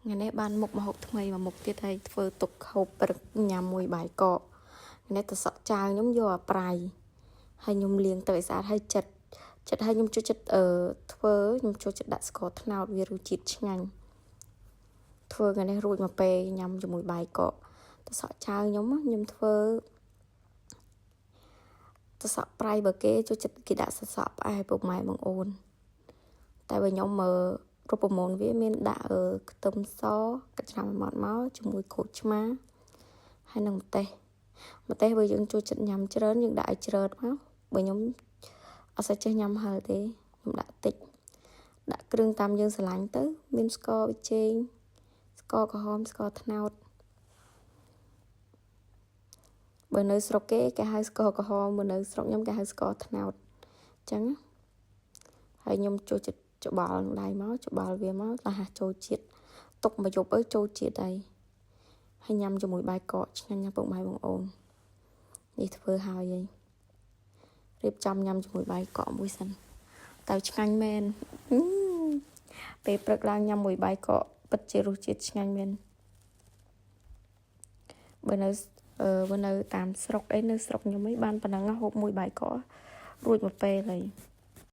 ថ្ងៃនេះបានមុខម្ហូបថ្មីមួយមុខទៀតហើយធ្វើទុកហូបព្រឹកញ៉ាំមួយបាយកកថ្ងៃនេះទៅសក់ចាវខ្ញុំយកអាប្រៃហើយខ្ញុំលាងទឹកឲ្យស្អាតហើយចិត្តចិត្តហើយខ្ញុំចូលចិត្តអឺធ្វើខ្ញុំចូលចិត្តដាក់ស្ករត្នោតវារសជាតិឆ្ងាញ់ធ្វើថ្ងៃនេះរួចមកពេលញ៉ាំជាមួយបាយកកទៅសក់ចាវខ្ញុំខ្ញុំធ្វើទៅសក់ប្រៃបើគេចូលចិត្តគេដាក់សសក់ផ្អែពុកម៉ែបងអូនតែបើខ្ញុំមើលរូបមន្តវាមានដាក់ខ្ទឹមសកញ្ច្រាំម៉ត់មកជាមួយក្រូចឆ្មាហើយនិងម្ទេសម្ទេសបើយើងចូលចិត្តញ៉ាំច្រើនយើងដាក់ឲ្យច្រើនមកបើខ្ញុំអត់សូវចេះញ៉ាំហឹរទេខ្ញុំដាក់តិចដាក់គ្រឿងតាមយើងស្រឡាញ់ទៅមានស្ករប៊ីចេងស្ករក្រហមស្ករត្នោតបើនៅស្រុកគេគេហៅស្ករក្រហមបើនៅស្រុកខ្ញុំគេហៅស្ករត្នោតអញ្ចឹងហើយខ្ញុំចូលចិត្តច្បល់ដៃមកច្បល់វាមកលះចូលជាតិទុកមួយយប់ទៅចូលជាតិហើយហើយញ៉ាំជាមួយបាយកកឆ្ងាញ់ណាស់ពុកម៉ែបងអូននេះធ្វើហើយហើយរៀបចំញ៉ាំជាមួយបាយកកមួយសិនតែឆ្ងាញ់មែនពេលព្រឹកឡើងញ៉ាំមួយបាយកកពិតជារសជាតិឆ្ងាញ់មែនបើនៅអឺបើនៅតាមស្រុកអីនៅស្រុកខ្ញុំអីបានប៉ុណ្ណឹងហូបមួយបាយកករួចមកពេលហើយ។